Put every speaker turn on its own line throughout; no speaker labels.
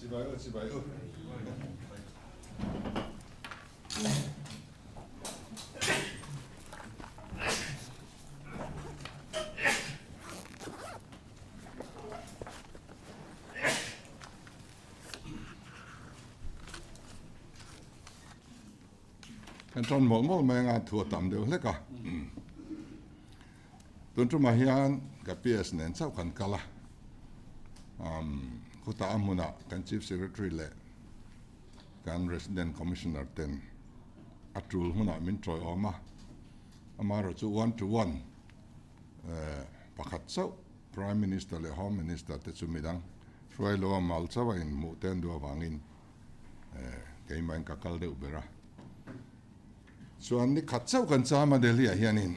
Chibai u, chibai u. Kan ṭawn mawlh mawlh mai anga thu a tam deuh hlek a. Tun ṭumah hian ka PS nen chauh kan kal a. Khutah a hmunah kan Chief Secretary leh kan Resident Commissioner ten a ṭul hunah min ṭawiawm a. Amaherawhchu one to one pakhat chauh Prime Minister leh Home Minister te chu midang hruai lo a mal chauh a inhmuh te an duh avangin Keimah in ka kal deuh ber a. Chuan ni khat chauh kan cham a Delhi ah hianin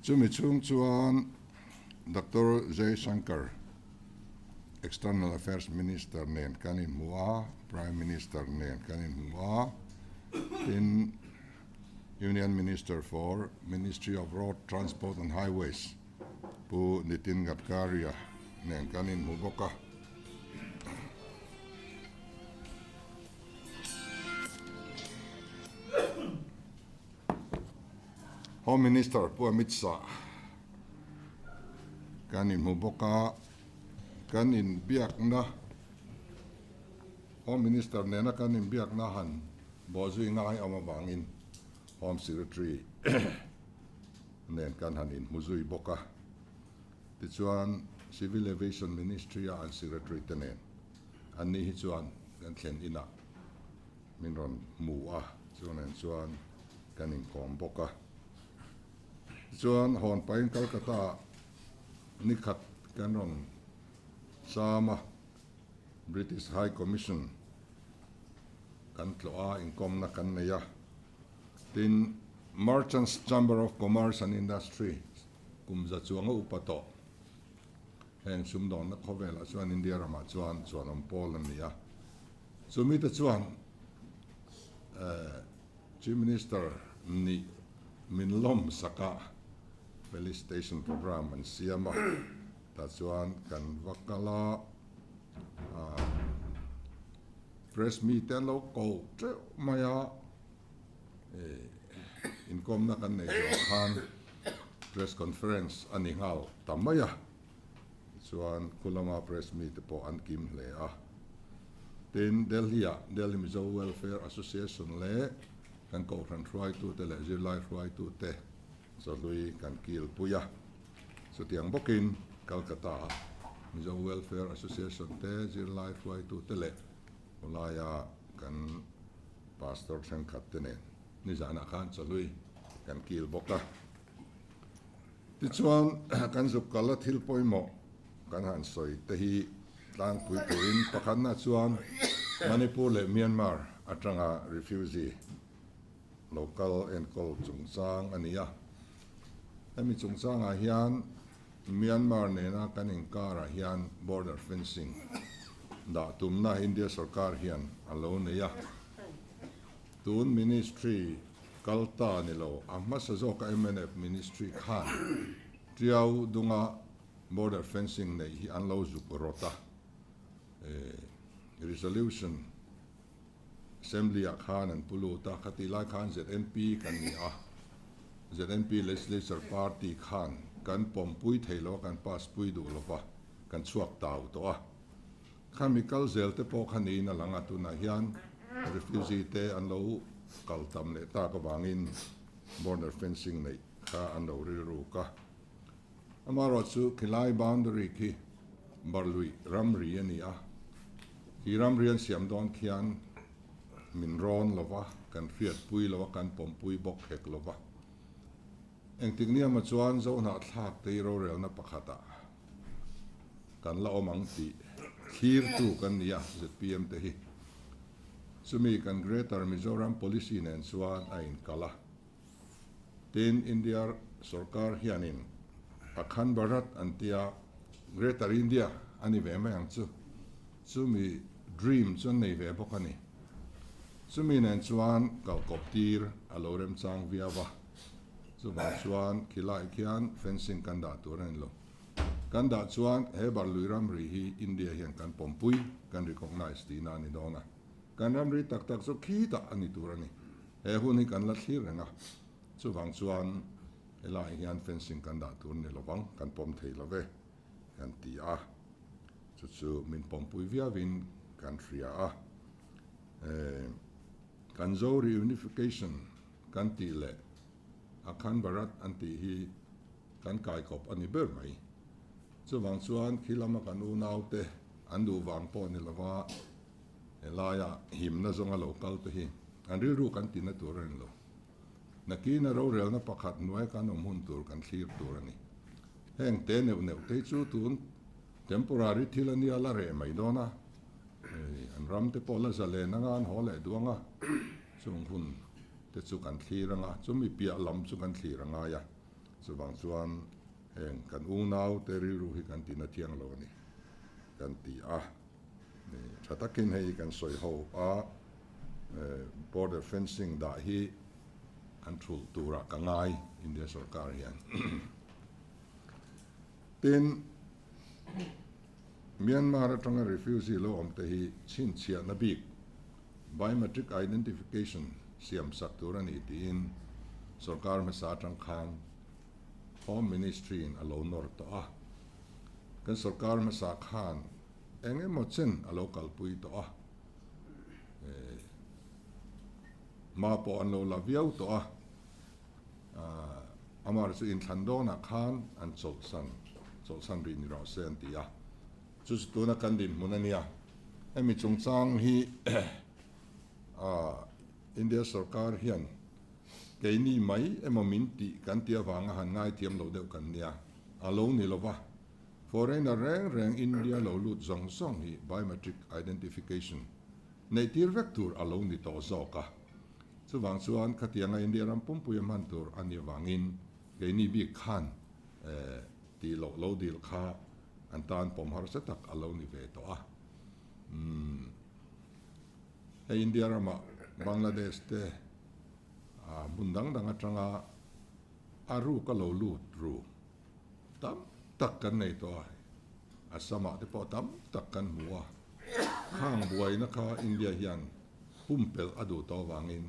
chumi chhung chuan Doctor Jaishankar External Affairs Minister nen kan inhmu a, Prime Minister nen kan inhmu a, tin Union Minister for Ministry of Road Transport and Highways Pu Nitin Gadkari-a nen kan inhmu bawk a. Home Minister Pu Amit Shah kan inhmu bawk a, kan inbiakna Home Minister nena kan inbiakna han bawhzui ngai awm avangin Home Secretary nen kan han inhmu zui bawk a. Tichuan, Civil Aviation Ministry-a an Secretary te nen an ni hi chuan kan thlen inah min rawn hmu a, chu nen chuan kan inkawm bawk a. Tichuan, hawn pahin Calcutta-ah nikhat kan rawn cham a, British High Commission kan tlawh a, inkawmna kan nei a. Tin, Merchants Chamber of Commerce and Industry kum za chuanga upa tawh heng sumdawnna khawvelah chuan India ramah chuan chuanawm pawl an ni a. Chumite chuan Chief Minister nih min lawm saka felicitation programme an siam a, tah chuan kan va kal a, press mite an lo ko teuh mai a. Inkawmna kan neih zawh khan press conference a ni nghal ta mai a, tichuan khulama press mite pawh an kim hle a. Tin, Delhi-ah Delhi Mizo Welfare Association leh kan kohhran hruaitute leh zirlai hruaitute chawhlui kan kilpui a. Chutiang bawkin Calcutta-ah Mizo Welfare Association te zirlai hruaitute leh Hulaia kan Pastor thenkhat te nen nizanah khan chawhlui kan kil bawk a. Tichuan kan zuk kal a thil pawimawh kan han sawi te hi tlangpui turin pakhatna chuan Manipur leh Myanmar atanga refugee local enkawl chungchang a ni a. Hemi chungchangah hian Myanmar nena kan inkarah hian border fencing dah tumna India sorkar hian a lo nei a. Tun ministry kal ta ni lo, a hmasa zawka mnf ministry khan Tiau dunga border fencing neih hi an lo zuk rawt a. Resolution Assembly-ah khan an pu lut a, khatih lai khan ZNP kan ni a, ZNP Legislature Party khan kan pawmpui thei lo a, kan pass pui duh lo va, kan chhuak tau tawh a. Khami kal zel te pawh kha niin a lang a, tunah hian refugee te an lo kal tam leh tak avangin border fencing neih kha an lo rilruk a. Amaherawhchu khilai boundary khi Barluih ramri a ni a, khi ramri an siam dawn khian min rawn lo va, kan hriatpui lo a, kan pawmpui bawk hek lo va. Engtik niamah chuan Zohnahthlak te hi rorelna pakhatah kan la awm ang tih thlirtu kan ni a, zpm te hi. Chumi kan Greater Mizoram Policy nen chuan a inkal a. Tin, India sorkar hianin Akhand Bharat an tia, Greater India a ni ve mai ang chu. Chumi dream chu an nei ve bawk a ni. Chumi nen chuan kalkawp tir a lo remchang viau a. Chuvang chuan khilai khian fencing kan dah tur a ni lo. Kan dah chuan he Barlui ramri hi India hian kan pawmpui, kan recognise tihna a ni dawn a. Kan ramri tak tak chu khitah a ni tur a ni. He hun hi kan la thlir reng a, chuvang chuan helaiah hian fencing kan dah tur ni lovang, kan pawm thei lo ve kan ti a. Chu chu min pawmpui viauin kan hria a. Kan Zo reunification kan tih leh Akhand Bharat an tih hi kan kaikawp a ni ber mai. Chuvang chuan khi lama kan unaute an duh vang pawh ni lova helaia himna zawnga lo kal te hi an rilru kan tina tur a ni lo. Nakina rorelna pakhat hnuaia kan awm hun tur kan thlir tur a ni. Heng te neuh neuh te hi chu tun temporary thil a nia la reh mai dawn a, an ram te pawh la zalen anga an haw leh duang a, chung hun te chu kan thlir anga chumi piah lam chu kan thlir a ngai a. Chuvang chuan heng kan unau te rilru hi kan tina thiang lo a ni kan ti a. Tha takin hei kan sawi ho a, border fencing dah hi an thulh turah ka ngai India sorkar hian. Tin, Myanmar atanga refugee lo awm te hi chhinchhiahna bik biometric identification siam sak tur a ni tiin sorkar hmasa atang khan Home Ministry in a lo nawr tawh a. Kan sorkar hmasa khan eng emaw chen a lo kalpui tawh a, hma pawh an lo la viau tawh a, amah chu inthlan dawnah khan an chawlhsan, chawlhsan rih ni rawh se an ti a, chu chu tuna kan dinhmun a nia. Hemi chungchang hi India sorkar hian keini mai emaw min tih kan tih avanga han ngaithiam lo deuh kan nia, a lo ni lova. Foreigner reng reng India lo lut zawng zawng hi biometric identification neih tir vek tur a lo ni tawh zawk a. Chuvang chuan khatianga India ram pumpui a hman tur a nih avangin keini bik khan tih loh lo dil kha an tan pawm harsa tak a lo ni ve tawh a. Umm hei India ramah Bangladesh te hmun dang dang atanga a ruk a lo lut ru. Tam tak kan nei tawh a, Assam-ah te pawh tam tak kan hmu a, khang buaina kha India hian pumpelh a duh tawh avangin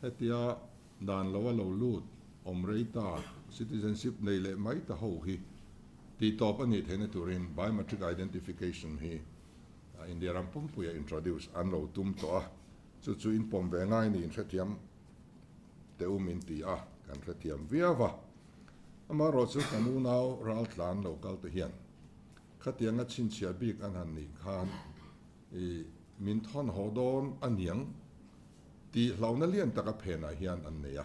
hetia dan lo a lo lut awm rei ta citizenship nei leh mai ta ho hi tihtawp a nih theihna turin biometric identification hi India ram pumpuia introduce an lo tum tawh a, chu chu inpawm ve ngai niin hrethiam Te u min ti a, kan hrethiam viau va. Amaherawh chu kan unau raltlan lo kal te hian khatianga chhinchhiah bik an han nih khan i min thawn haw dawn a niang tih hlauhna lian taka phenah hian an nei a.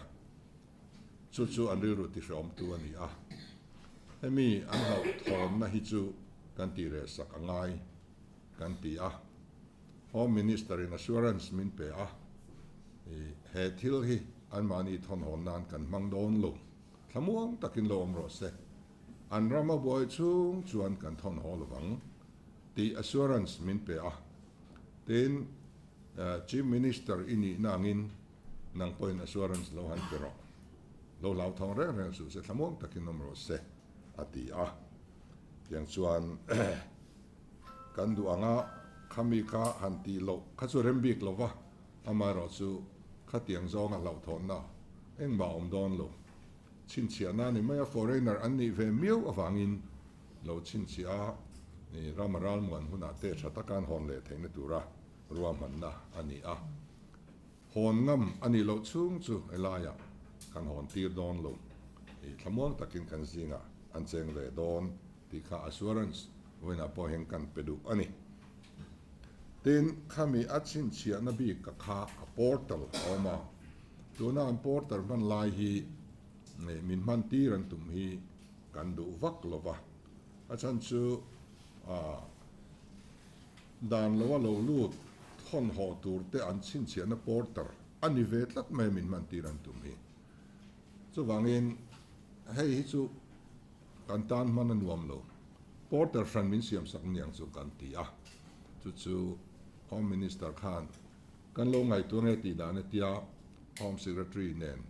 Chu chu an rilru tihreawmtu a ni a. Hemi an hlauhthawnna hi chu kan tih reh sak a ngai kan ti a. Home Minister in assurance min pe a, he thil hi anmahni thawnhawn nan kan hmang dawn lo, thlamuang takin lo awm rawh se, an ram a buai chhung chuan kan thawnhaw lovang tih assurance min pe a. Tin, Chief Minister i nihna angin nang pawhin assurance lo han pe rawh, lo hlauthawng reng reng suh se, thlamuang takin awm rawh se, a ti a. Tiang chuan Kan duh anga khami kha han tih loh kha chu rem bik lo va, amaherawh chu khatiang zawnga hlauhthawnna engmah a awm dawn lo. Chhinchhiahna a ni mai a, foreigner an nih ve miau avangin lo chhinchhiah a, ram a ralmuan hunah te tha taka an hawn leh theihna tura ruahmanna a ni a. Hawn ngam a nih loh chhung chu helaiah kan hawn tir dawn lo, thlamuang takin kan zingah an cheng ve dawn. Tih kha assurance vawiinah pawh hian kan pe duh a ni. Tin, khami a chhinchhiahna bik ka kha a portal a awm a, tuna an portal hman lai hi min hman tir an tum hi kan duh vak lo va, a chhan chu dan loa lo lut thawn haw tur te an chhinchhiahna portal a ni ve tlat mai min hman tir an tum hi. Chuvangin hei hi chu Kan tan hman a nuam lo. Porter hran min siam sak niang chu kan ti a. Chu chu Home Minister khan kan lo ngaihtuah nge tih dan a tia Home Secretary nen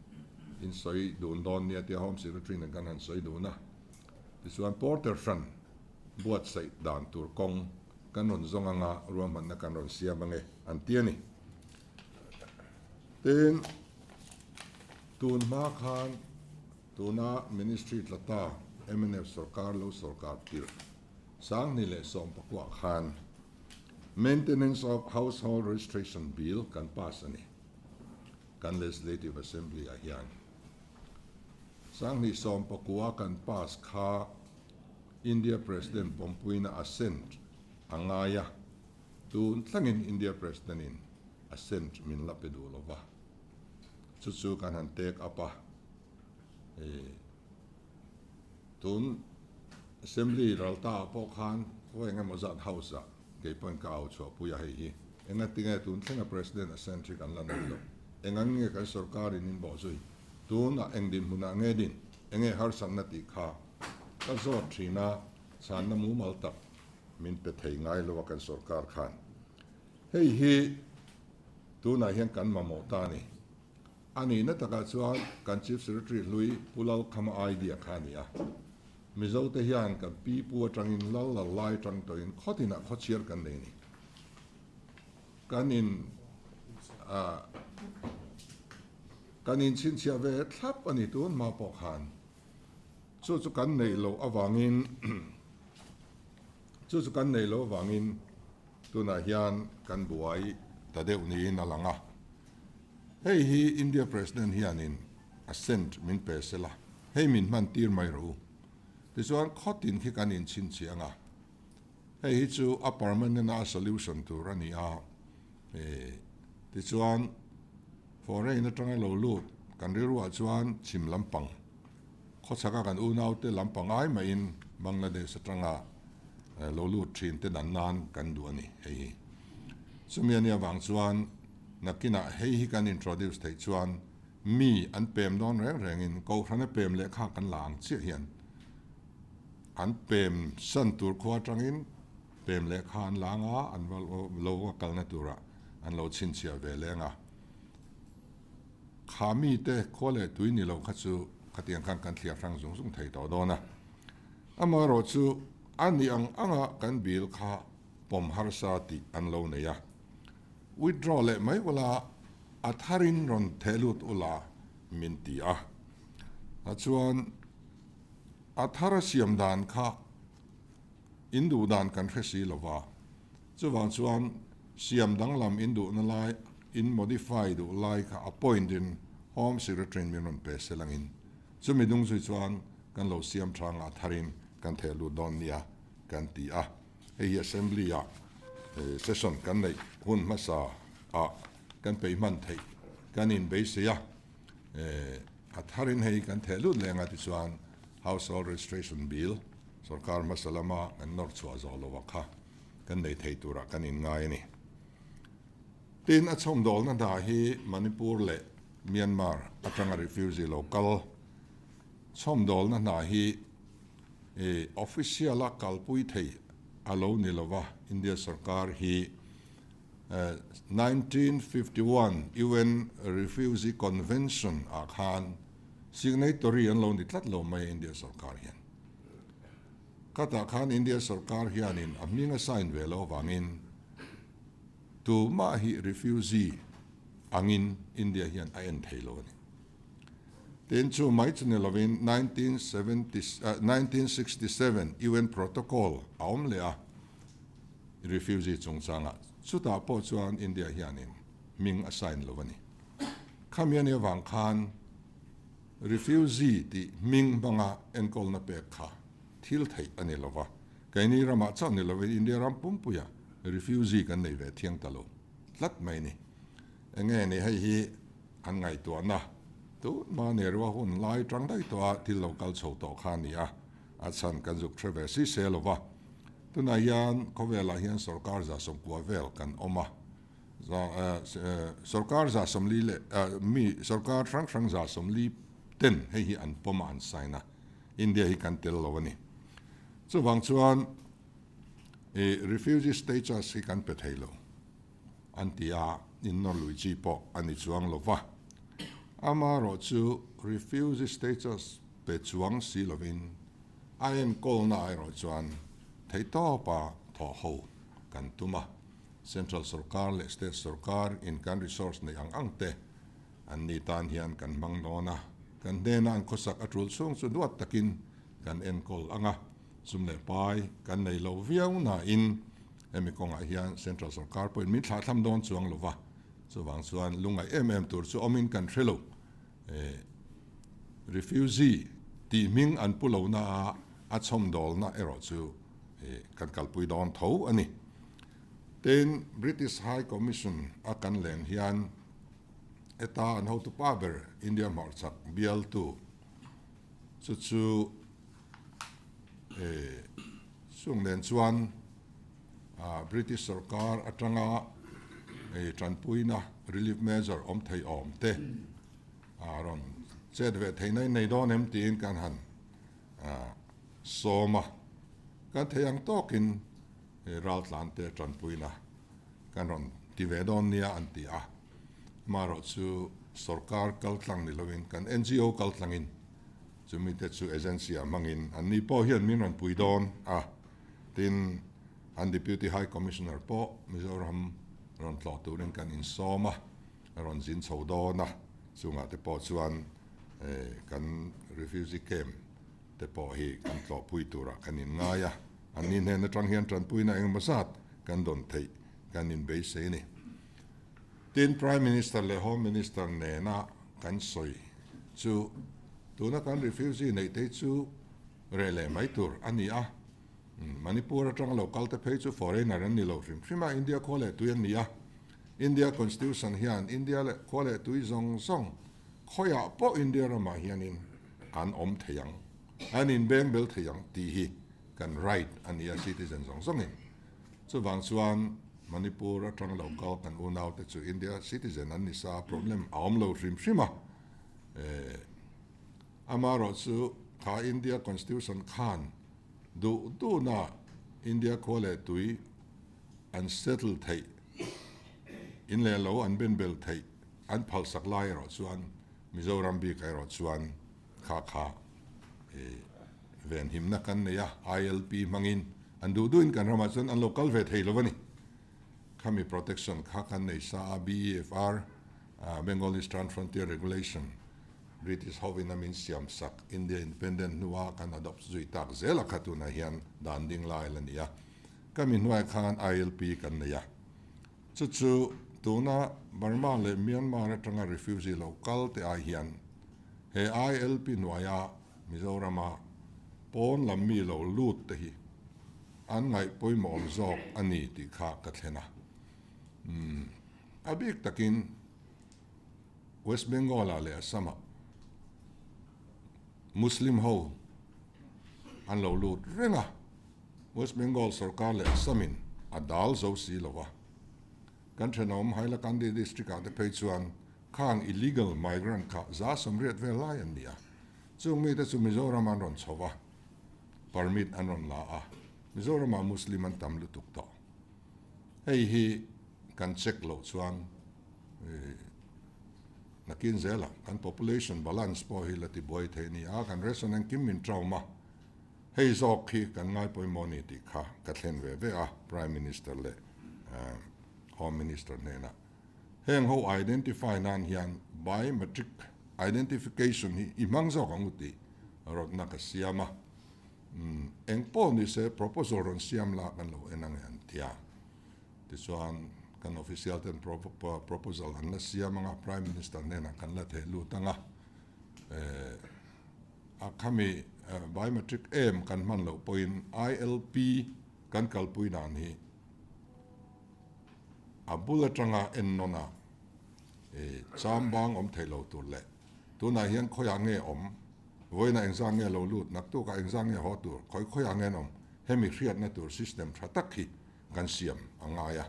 in sawi dun dawn nia tia Home Secretary nen kan han sawi dun a. Tichuan porter hran buatsaih dan tur kawng kan rawn zawng anga ruahmanna kan rawn siam ange an ti a ni. Tin, tun hma khan tuna Ministry tla ta mnf sorkar lo sorkar tirh 2019 khan Maintenance of Household Registration Bill kan pass a ni kan Legislative Assembly ah hian. 2019 kan pass kha India President pawmpuina assent a ngai a, tun thlengin India President in assent min la pe duh lo va, chu chu kan han take up a, tun Assembly ralta ah pawh khan khaw eng emaw zat House ah kei pawhin ka au chhuahpui a, hei hi engatinge tun thlenga President assent hi kan la nei lo, engang nge kan sorkar in in bawhzui, tunah eng dinhmunah nge din, enge harsatna tih kha ka zawt thin a, chhanna mumal tak min pe thei ngai lo a kan sorkar khan. Hei hi tunah hian kan mamawh ta a ni. A nihna takah chuan kan Chief Secretary hlui Pu Lalkhama idea kha a ni a. Mizote hian kan pi pu atangin lal lal lai atang tawhin khawtinah khawchhiar kan nei a ni. Kan in kan inchhinchhiah ve thlap a ni tun hma pawh khan. Chu chu kan neih loh avangin chu chu kan neih loh avangin tunah hian kan buai ta deuh niin a lang a. Hei hi India President hianin assent min pe sela, hei min hman tir mai rawh u. Tichuan khawtin khi kan inchhinchhiah ang a, hei hi chu a permanent a solution tur a ni a. Tichuan foreign atanga lo lut kan rilruah chuan chhim lampang khawchhaka kan unaute lampang ai mahin Bangladesh atanga lo lut thin te dan nan kan duh a ni hei hi. Chumi a nih avang chuan nakinah hei hi kan introduce theih chuan mi an pem dawn reng rengin Kohhrana pem lehkha kan la ang chiah hian an pem san tur khua atangin Pem leh kha an lang a, an va lo va kalna turah an lo chhinchhiah ve leng a. Kha mite khua leh tui ni lo kha chu khatiang khan kan thliar hrang zung zung thei tawh dawn a. Amaherawh chu a nih ang anga kan bill kha pawm harsa tih an lo nei a. Withdraw leh mai ula a tharin rawn theh lut ula min ti a. Chuan a thar a siam dan kha In duh dan kan hre si lo va, chuvang chuan siam danglam in duhna lai, in modify duh lai kha appoint in Home Secretary in min rawn pe se langin chumi dung zui chuan kan lo siam tha nga tharin kan theh lut dawn nia kan ti a. Hei hi Assembly ah session kan neih hun hmasa ah kan peih hman theih kan inbeisei a, a tharin hei kan theh lut leh anga tichuan Household Registration Bill Sorkar hmasa lama kan nawr chhuah zawh lo a kha kan nei thei turah kan inngai a ni. Tin, a chhawmdawlna hna hi Manipur leh Myanmar atanga refugee lo kal chhawmdawlna hna hi official a kalpui thei a lo ni lo va, India sorkar hi 1951 UN Refugee Convention ah khan signatory an lo ni tlat lo mai a India sorkar hian. Khatah khan India sorkar hianin a hming a sign ve loh avangin tumah hi refugee angin India hian a en thei lo a ni. Tin, chu mai chu ni lovin 1967 UN Protocol a awm leh a refugee chungchangah chutah pawh chuan India hianin hming a sign lo a ni. Khami a nih avang khan Refugee tih hming hmanga enkawlna pek kha thil theih a ni lova, keini ramah chauh ni lovin India ram pumpuia refugee kan nei ve thiang ta lo tlat mai ni. Enge ni hei hi an ngaihtuahna tun hma Nehru-a hun lai tang daih tawha thil lo kal chho tawh kha a ni a, a chhan kan zuk hre ve si se lova. Tunah hian khawvelah hian sorkar 190 vel kan awm a. Sorkar 140 leh mi sorkar hrang hrang 140 ten hei hi an pawm a an sign a, India hi kan tel lo a ni. Chuvang chuan refugee status hi kan pe thei lo an ti a, innawr lui chi pawh a ni chuang lo va. Amaherawhchu refugee status pe chuang si lovin. A enkawlna erawh chuan theihtawpa thawh ho kan tum a, Central sorkar leh State sorkar in kan resource neih ang ang te an ni tan hian kan hmang dawn a, kan hnena an khawsak a tul chhung chu duat takin kan enkawl ang a, sum leh pai kan nei lo viau nain hemi kawngah hian Central sorkar pawhin min thlahthlam dawn chuang lo va, chuvang chuan lungngaih em em tur chu awmin kan hre lo. Refugee tih hming an pu lo na a, a chhawmdawlna erawh chu kan kalpui dawn tho a ni. Tin, British High Commission a kan leng hian heta an hotupa ber India hmarchhak bialtu chu chu chung nen chuan British sorkar atanga tanpuina relief measure awm thei awm te a rawn chet ve theihna in nei dawn em tiin kan han sawm a, kan thei ang tawkin raltlan te tanpuina kan rawn ti ve dawn nia an ti a, amaherawh chu sorkar kaltlang ni lovin kan NGO kaltlangin chumi te chu agency ah hmangin an ni pawh hian min rawn pui dawn a. Tin, an Deputy High Commissioner pawh Mizoram rawn tlawh turin kan insawm a, a rawn zin chho dawn a, chungah te pawh chuan kan refugee camp te pawh hi kan tlawhpui turah kan inngai a, anni hnen atang hian tanpuina engemaw zat kan dawn theih kan inbeisei a ni. Tin, Prime Minister leh Home Minister nena kan sawi chu tuna kan refugee neih te chu Reh leh mai tur a ni a. Manipur atanga lo kal te phei chu foreigner an ni lo hrim hrim a, India khua leh tui an ni a. India Constitution hian India leh khua leh tui zawng zawng khawiah pawh India ramah hianin an awm thei ang, an inbeng bel thei ang tih hi kan right a ni a citizen zawng zawngin. Chuvang chuan Manipur atanga lo kal kan unaute chu India citizen an ni sa, problem a awm lo hrim hrim a. Amaherawh chu kha India Constitution khan duh duhna India khua leh tui an settle theih, in leh lo an benbel theih an phalsak lai erawh chuan Mizoram bik erawh chuan kha kha venhimna kan nei a, ILP hmangin an duh duhin kan ramah chuan an lo kal ve thei lo a ni. Khami protection kha kan nei sa a, BEFR, Bengal Eastern Frontier Regulation, British hovin a min siam sak India Independent hnua kan adopt zui tak zel a kha tunah hian dan ding lai la ni a. Ka mi hnuai khan ILP kan nei a. Chu chu tuna Burma leh Myanmar atanga refugee lo kal te ai hian he ILP hnuaia Mizorama pawn lam mi lo lut te hi an ngaih pawimawh awm zawk a ni tih kha ka thlen a. Umm a bik takin West Bengal ah leh Assam ah Muslim ho an lo lut reng a, West Bengal sorkar leh Assam in a dal zo si lo a. Kan thenawm Hailakandi district ah te phei chuan khang illegal migrant kha 180 vel lai an ni a, chung mite chu Mizoram an rawn chho va, permit an rawn la a, Mizoram ah Muslim an tam lutuk tawh. Hei hi kan check loh chuan Nakin zela kan population balance pawh hi la ti buai thei a ni a, kan ration engkim min traum a, hei zawk hi kan ngai pawimawh a ni tih kha ka thlen ve ve a Prime Minister leh Home Minister hnenah. Heng ho identify nan hian biometric identification hi i hmang zawk ang u tih rawtna ka siam a, eng pawh ni se proposal rawn siam la kan lo en ange an ti a. Tichuan, kan official ten proposal an la siam anga, Prime Minister hnenah kan la theh lut anga, a khami biometric em kan hman loh pawhin ILP kan kalpui dan hi a bul atanga ennawn a chambang awm thei lo tur leh tunah hian khawiah nge awm, vawiinah engzah nge lo lut, naktukah engzah nge haw tur, khawi khawiah nge an awm, hemi hriatna tur system tha tak hi kan siam a ngai a,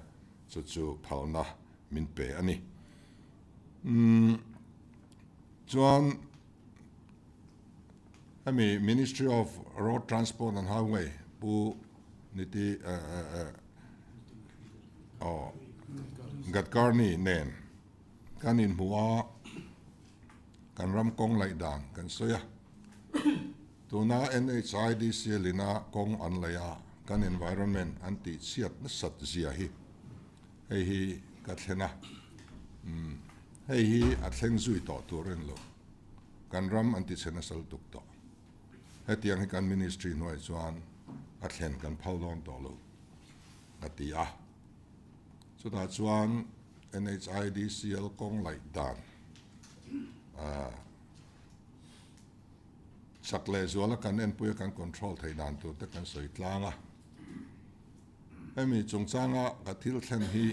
chu chu phalna min pe a ni. Umm chuan hemi Ministry of Road Transport and Highway Pu Niti aw Gadkarni nen kan inhmu a, kan ram kawng laih dan kan sawi a. Tuna NHIDCL ina kawng an lei a, kan environment an tih chhiat nasat zia hi hei hi ka thlen a, umm hei hi a thleng zui tawh tur a ni lo. Kan ram an ti chhe nasa lutuk tawh. Hetiang hi kan ministry hnuai chuan a thlen kan phal dawn tawh lo a ti a. Chutah chuan NHIDCL kawng laih dan ah chak leh zuala kan enpuia kan control theih dan tur te kan sawi tlang a. Hemi chungchanga ka thil thlen hi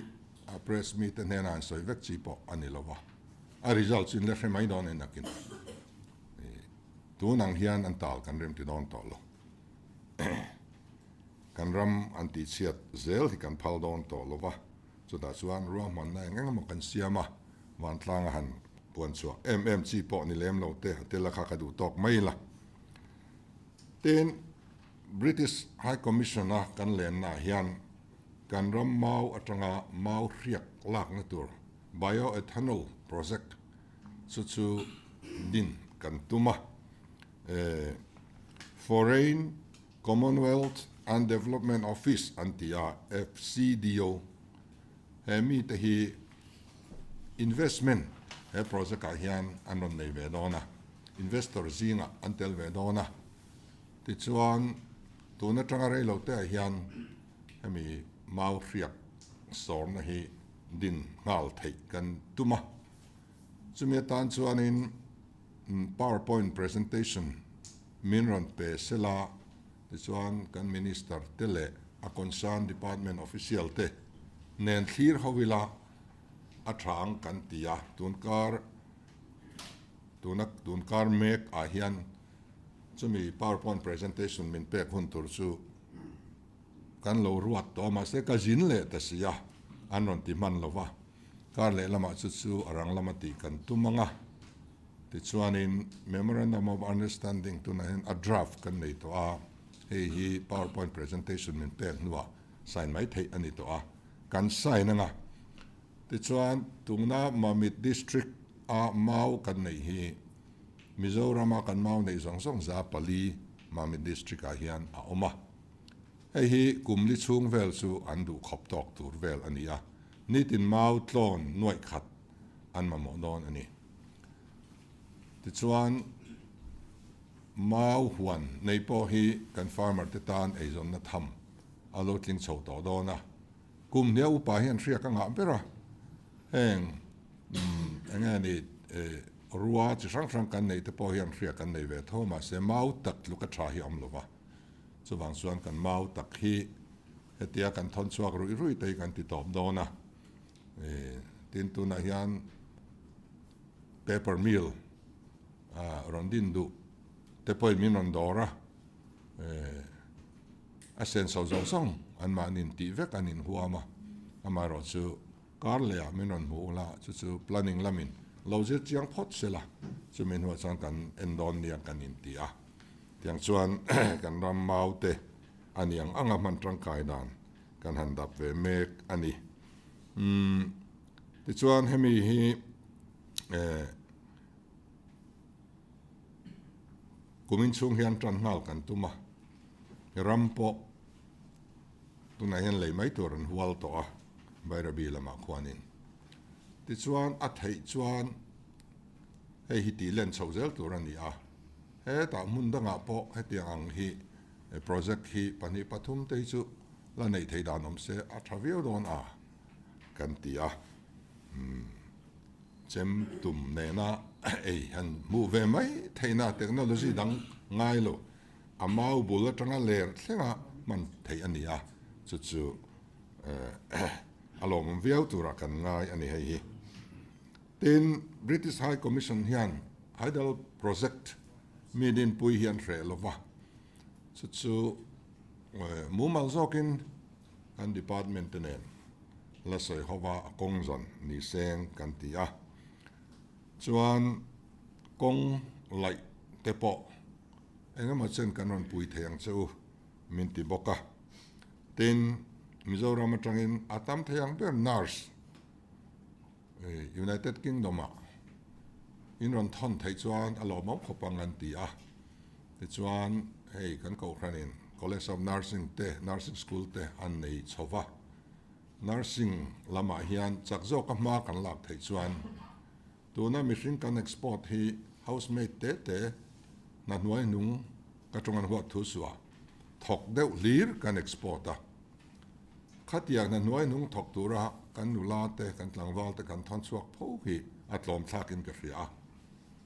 a press mite hnenah an sawi vek chi pawh a ni lo va, a result chu in la hre mai dawn en nakin tun ang hian an tal kan rem ti dawn tawh lo. Kan ram an tihchhiat zel hi kan phal dawn tawh lo va, chutah chuan ruahmanna eng eng emaw kan siam a, vantlanga han puan chhuah em em chi pawh ni lem lo te a tel a kha ka duh tawk mai la. Tin, British High Commission a kan lenna ah hian kan ram mau atanga mau hriak lakna tur bioethanol project chu chu din kan tum a. Foreign Commonwealth and Development Office an ti a, FCDO, he mite hi investment he project ah hian an rawn nei ve dawn a, investor zingah an tel ve dawn a. Tichuan, tun atanga rei lo te ah hian hemi mau hriak sawrna hi din nghal theih kan tum a. Chumi atan chuanin PowerPoint presentation min rawn pe sela, tichuan kan Minister te leh a concern department official te nen thlir ho ila a tha ang kan ti a, tunkar tuna tunkar mek ah hian chumi PowerPoint presentation min pek hun tur chu kan lo ruat tawh a, mahse ka zin leh ta si a, an rawn ti hman lo va, kar leh lamah chu chu a rang lama tih kan tum ang a, tichuanin Memorandum of Understanding tunah hian a draft kan nei tawh a, hei hi PowerPoint presentation min pek hnuah sign mai theih a ni tawh a, kan sign ang a, tichuan tuna Mamit District a mau kan neih hi Mizorama kan mau neih zawng zawng 400 Mamit District ah hian a awm a. Hei hi kum li chhung vel chu an duh khawp tawk tur vel a ni a, nitin mau tlawn nuaih khat an mamawh dawn a ni. Tichuan, mau huan nei pawh hi kan farmer te tan eizawnna tham a lo tling chho tawh dawn a. Kum hnia upa hian hriak a ngah ber a, heng eng nge ni rua chi hrang hrang kan neih te pawh hian hriak kan nei ve tho mahse mau tak tluk a tha hi a awm lo va. Chuvang chuan kan mau tak hi hetia kan thawn chhuak ruih ruih te hi kan ti tawp dawn a. Tin tunah hian paper mill rawn din duh te pawhin min rawn dawr a, a senso zawng zawng anmahni intih vek an inhuam a, amaherawhchu Kar leh ah min rawn hmuh ula, chu chu planning lamin lo zir chiang phawt se la, chumi hnuah chuan kan en dawn nia kan inti a. Tiang chuan kan ram mau te a ni ang anga hman tangkai dan kan han dap ve mek a ni. Umm tichuan hemi hi eh kumin chhung hian tan nghal kan tum a, ram pawh Tunah hian lei mai tur an hual tawh a, Bairabi lamah khuanin. Tichuan a theih chuan hei hi tih len chhoh zel tur a ni a, hetah hmun dangah pawh hetiang ang hi project hi pahnih pathum te hi chu la neih theih dan awm se a tha viau dawn a kan ti a. Chem tum nena ei han hmuh ve mai theihna technology dang ngai lo. A mau bul atanga ler thlenga hman theih a ni a, chu chu a lawmawm viau turah kan ngai a ni hei hi. Tin, British High Commission hian Hydel Project mi dinpui hi an hreh lo va, chu chu mumal zawkin kan department te nen la sawi ho va a kawng zawn ni seng kan ti a. Chuan kawng laih te pawh Engemaw chen kan rawn pui thei ang che u min ti bawk a. Tin, Mizoram atangin a tam thei ang ber nurse United Kingdom ah in rawn thawn theih chuan a lawmawm khawp ang an ti a. Tichuan hei kan kohhranin College of Nursing te, Nursing School te an nei chho va. Nursing lamah hian chak zawka hma kan lak theih chuan tuna mihring kan export hi housemaid te te hna hnuai hnung ka tawng an huat thu suah thawk deuh hlir kan export a. Khatiang hna hnuai hnung thawk tura kan nula te, kan tlangval te kan thawn chhuak pho hi a tlawm thlakin ka hria a.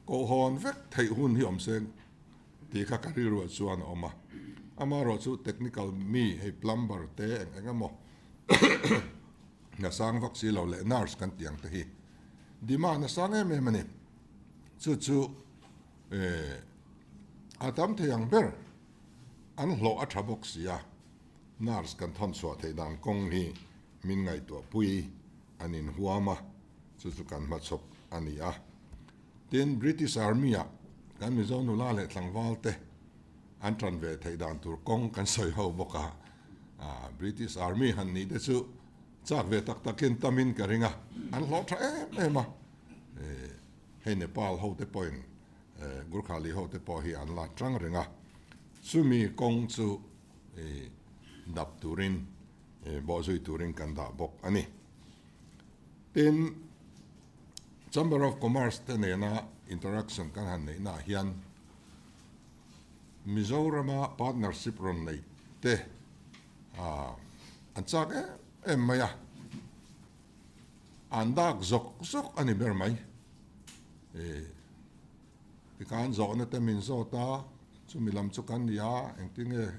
Kohhawn vek theih hun hi awm se tih kha ka rilruah chuan a awm a. Amaherawh chu technical mi hei plumber te eng eng emaw hna sang vak si lo leh nurse kan tih ang te hi demand a sang em em a ni. Chu chu a tam thei ang ber an hlawh a tha bawk si a, nurse kan thawn chhuah theih dan kawng hi min ngaihtuah pui an inhuam a, chu chu kan hmachhawp a ni a. Tin, British Army-ah kan Mizo nula leh tlangval te an tan ve theih dan tur kawng kan sawi ho bawk a. British Army han nih te chu chak ve tak takin tamin ka ring a, an hlawh tha em em a. Hei Nepal ho te pawhin Gurkhali ho te pawh hi an la tang reng a, chumi kawng chu dap turin bawhzui turin kan dah bawk a ni. Tin, Chamber of Commerce te nena interaction kan han neihnaah hian Mizorama partnership rawn neih te an chak em em mai a, an dak zawk zawk a ni ber mai. Tikhan zawhna te min zawt a, chumi lam chu kan ni a, engtinge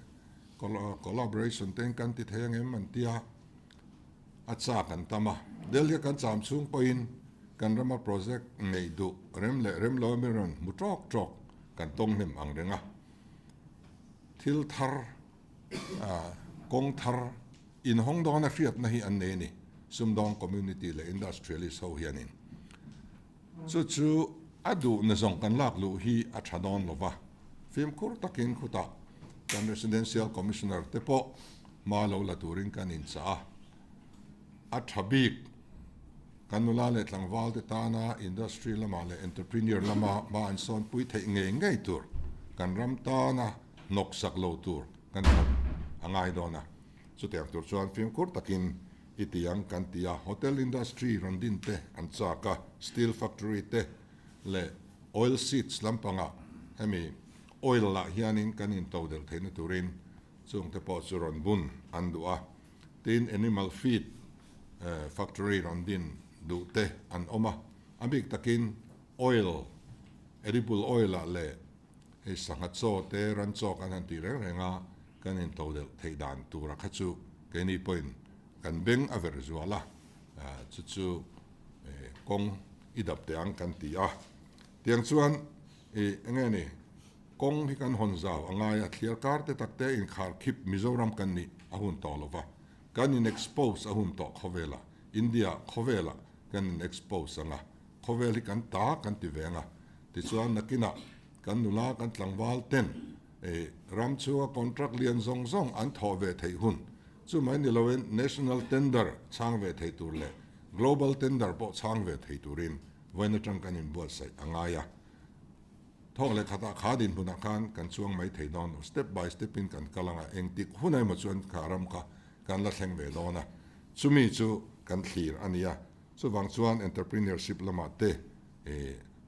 collaboration te kan ti thei angem an ti a. A chak an tam a, Delhi a kan cham chhung pawhin kan rama project neih duh rem leh rem lo emaw rawn hmu tawk tawk kan tawng hnem ang reng a. Thil thar, kawng thar inhawng dawna hriatna hi an nei a ni, sumdawng community leh industrialist ho hianin. Chu chu a duhna zawng kan lak luh hi a tha dawn lo va, fimkhur takin khutah kan Residential Commissioner te pawh hma lo la turin kan inchah a. A tha bik kan nula leh tlangval te tana industry lamah leh entrepreneur lama hma an sawnpui theih ngei ngei tur kan ram tana hnawksak lo tur kan thawk a ngai dawn a. Chutiang tur chuan fimkhur takin i ti ang kan ti a, hotel industry rawn din te an chak a, steel factory te leh oil seeds lampangah hemi oil lah hianin kan into delh theihna turin chung te pawh chu rawn bun an duh a, tin animal feed factory rawn din duh te an awm a, a bik takin oil, edible oil ah leh hei sangha chaw te ran chaw kan han tih reng reng a, kan intodelh theih dan tura kha chu keini pawhin kan beng a ver zual a, chu chu kawng i dap teh ang kan ti a. Tiang chuan i enge ni kawng hi kan hawn zau a ngai a, thliar kar te tak te inkhar khip Mizoram kan nih a hun tawh lo va, kan in expose a hun tawh khawvela, India khawvela kan in expose ang a, khawvel hi kan ta kan ti ve ang a, tichuan nakinah kan nula kan tlangval ten Ram chhunga contract lian zawng zawng an thawh ve theih hun chu mai ni loin national tender chhang ve thei tur leh global tender pawh chhang ve thei turin vawiin atang kan inbuatsaih a ngai a. Thawk leh khatah kha dinhmunah khan kan chuang mai thei dawn lo, step by step in kan kal anga engtik hun emaw chuan kha ram kha kan la thleng ve dawn a, chumi chu kan thlir a nia. Chuvang chuan entrepreneurship lamah te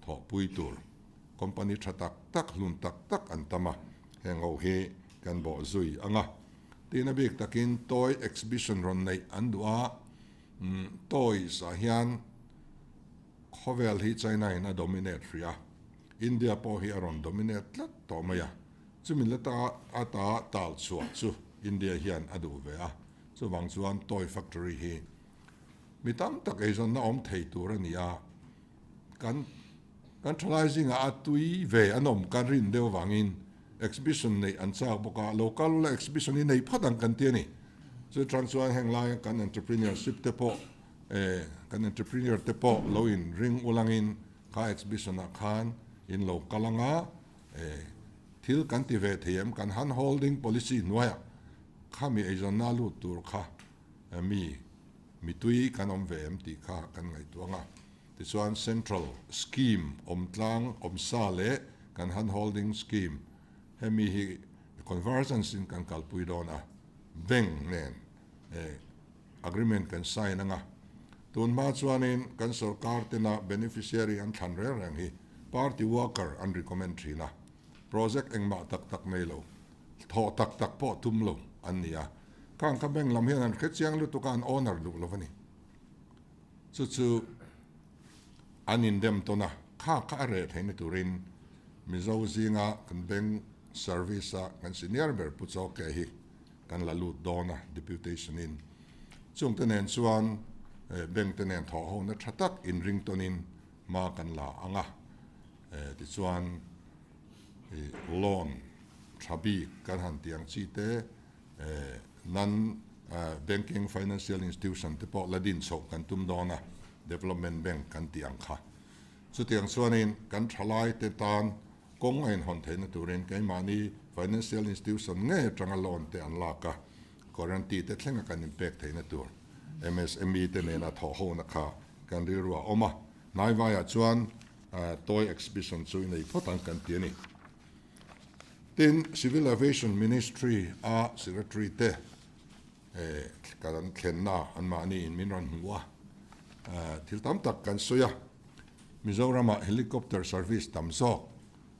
thawhpui tur. Company tha tak tak, hlun tak tak an tam a, heng ho hi kan bawh zui ang a. Tina bik takin toy exhibition rawn neih an duh a, toys ah hian khawvel hi China in a dominate hrih a, India pawh hi a rawn dominate tlat tawh mai a, chumi la ta ata tal chhuah chu India hian a duh ve a, chuvang chuan toy factory hi mi tam tak eizawnna awm thei tur a ni a, kan Kan thalai zingah a tui ve an awm kan rin deuh avangin exhibition neih an chak bawk a, local exhibition hi nei phawt ang kan ti a ni. Chu chang chuan heng laia kan entrepreneurship te pawh eh kan entrepreneur te pawh lo in ring ulangin kha exhibition ah khan in lo kal anga eh thil kan ti ve thei em kan hand holding policy hnuaiah khami eizawnna lut tur kha mi mitui kan awm ve em tih kha kan ngaihtuah ang a. Tichuan Central Scheme awm tlang awm sa leh kan Hand Holding Scheme Hemi hi convergence in kan kalpui dawn a, bank nen agreement kan sign anga. Tun hma chuanin kan sorkar tena beneficiary an thlan reng reng hi party worker an recommend thin a, project engmah tak tak nei lo, thawh tak tak pawh tum lo an ni a. Khang kha bank lam hian an hre chiang lutuk a, an owner duh lo a ni. Chu chu an indem tawn a, kha kha a reh theihna turin Mizo zinga kan bank service a kan senior ber Pu Chawke hi kan la lut dawn a deputation in. Chungte nen chuan bank te nen thawh hona tha tak inring tawnin hma kan la ang a, tichuan loan tha bik kan han tih ang chi te Nan banking financial institution te pawh la din chhoh kan tum dawn a, development bank kan tih ang kha. Chutiang chuanin kan thalai te tan kawng a inhawn theihna turin keimahni financial institution ngei atanga loan te an lak a, guarantee te thlenga kan inpek theihna tur MSME te nena thawh hona kha kan rilru a awm a. Hnaivaiah chuan toy exhibition chu i nei phawt ang kan ti a ni. Tin, Civil Aviation Ministry a Secretary te kan thlenna anmahni in min rawn hmu a, thil tam tak kan sawi a, Mizoramah helicopter service tam zawk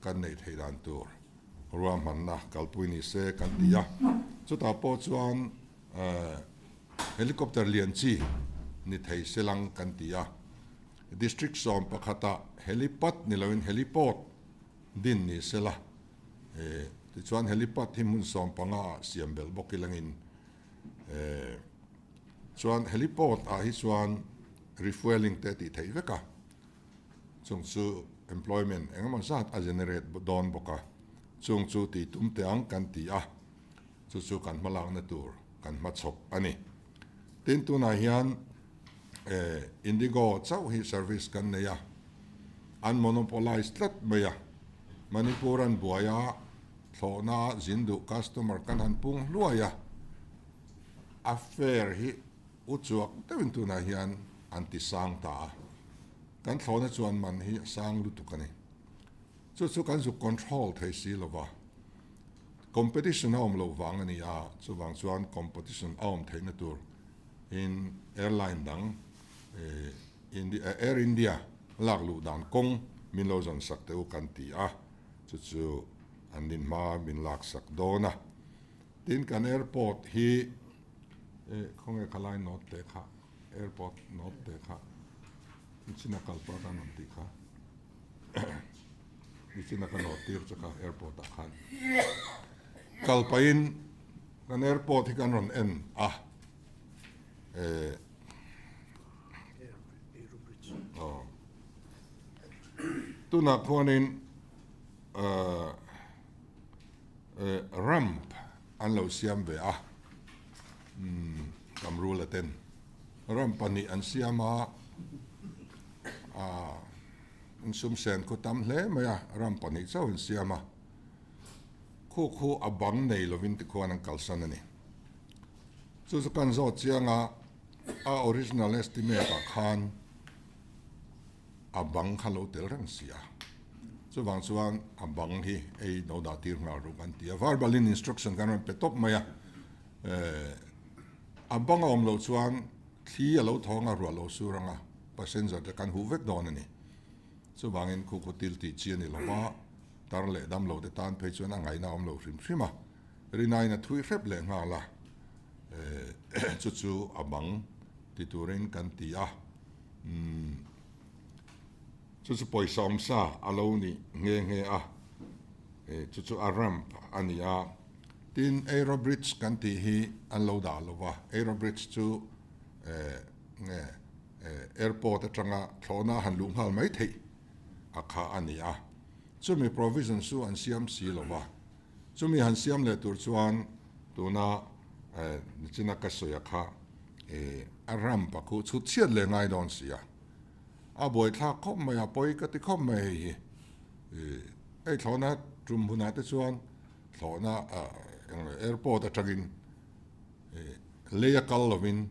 kan neih theih dan tur ruahmanna kalpui ni se kan ti a, chutah pawh chuan helicopter lian chi ni thei se lang kan ti a, District 11 ah helipad ni loin heliport Din ni sela, eh, tichuan helipad hi hmun 15 ah siam belh bawk ilangin, eh, chuan heliport ah hi chuan refuelling te tih theih vek a, chung chu employment engemaw zat a generate dawn bawk a, chung chu tih tum teh ang kan ti a, chu chu kan hmalakna tur kan hmachhawp a ni. Tin, tunah hian eh, Indigo chauh hi service kan nei a, an monopolize tlat mai a, Manipur an buai a, thlawhna zin duh customer kan han pung hluai a, a fare hi u chuak deuhin tunah hian an ti sang ta a, kan thlawhna chuan man hi a sang lutuk a ni. Chu chu kan zuk control thei si lova, competition a awm loh vang a ni a, chuvang chuan competition a awm theihna tur in airline dang Air India lak luh dan kawng min lo zawn sak teh u kan ti a, chu chu an din hma min lak sak dawn a. Tin kan airport hi khawnge khalai note te kha airport note te kha nichina kal pah kan rawn tih kha nichina ka note tir che kha airport ah khan kal pahin kan airport hi kan rawn en a. Tunah khuanin ramp an lo siam ve a, Kamrula ten ramp pahnih an siam a, an sum sen khaw tam hle mai a, ramp pahnih chauh an siam a, khu khu a bang nei lovin tikhuan an kalsan a ni. Chu chu kan zawt chiang a, a original estimate ah khan a bang kha lo tel reng si a. Chuvang chuan a bang hi ei no dah tir nghal ruk an ti a. Verbal in instruction kan rawn pe tawp mai a. A bang a awm loh chuan thli a lo thawng a, ruah lo sur ang a, passenger te kan huh vek dawn a ni. Chuvangin khu khu til tih chi a ni lo va, tar leh dam lo te tan phei chuan a ngaihna a awm lo hrim hrim a. Rinain a thui hrep leh nghal a, chu chu a bang ti turin kan ti a, chu chu pawisa awmsa a lo ni nghe nghe a, chu chu a ramp a ni a. Tin, Aero Bridge kan tih hi an lo dah lo va, Aero Bridge chu nge airport atanga thlawhna han luh nghal mai theih a kha a ni a, chumi provision chu an siam si lo va. Chumi han siam leh tur chuan tuna nichina ka sawi a kha a ramp a khuh chhut chhiat leh ngai dawn si a, a buaithlak khawp mai a, pawi ka ti khawp mai hei hi. Hei thlawhna tum hunah te chuan thlawhna airport atangin lei a kal lovin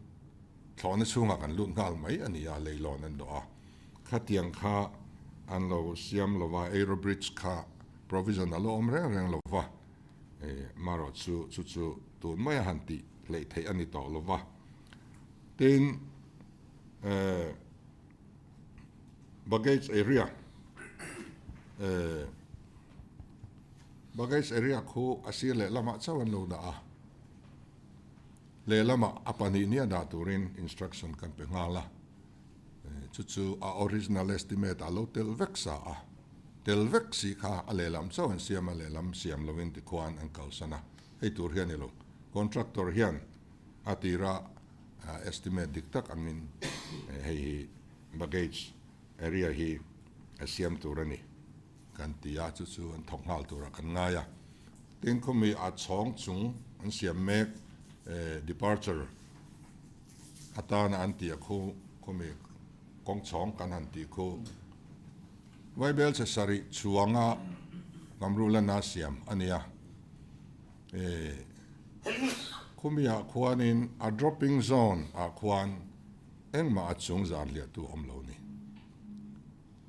thlawhna chhungah kan lut nghal mai a ni a, leilawn an dawh a, khatiang kha an lo siam lova, aero bridge kha provision a la awm reng reng lova. Marawh chu chu chu tun maia han tih hleih theih a ni tawh lo va. Tin, baggage area, baggage area khu a sir lehlamah chauh an lo dah a, lehlamah a pahnih nia dah turin instruction kan pe nghal a. Chu chu a original estimate ah lo tel vek sa a, tel vek si kha a lehlam chauh an siam a, lehlam siam lovin tikhuan an kalsan a, hei tur hian i lo contractor hian a tira estimate dik tak angin hei hi baggage area hi a siam tur a ni kan ti a, chu chu an thawk nghal turah kan ngai a. Tin khawmi a chhawng chung an siam mek departure atana an tih a khu khawmi kawng chhawng kan han tih khu Vaibel chhe sarih chhuanga Kamrulana siam a nia. Khumiah khuanin a dropping zone ah khuan engmah a chung zar hliahtu a awm lo ni.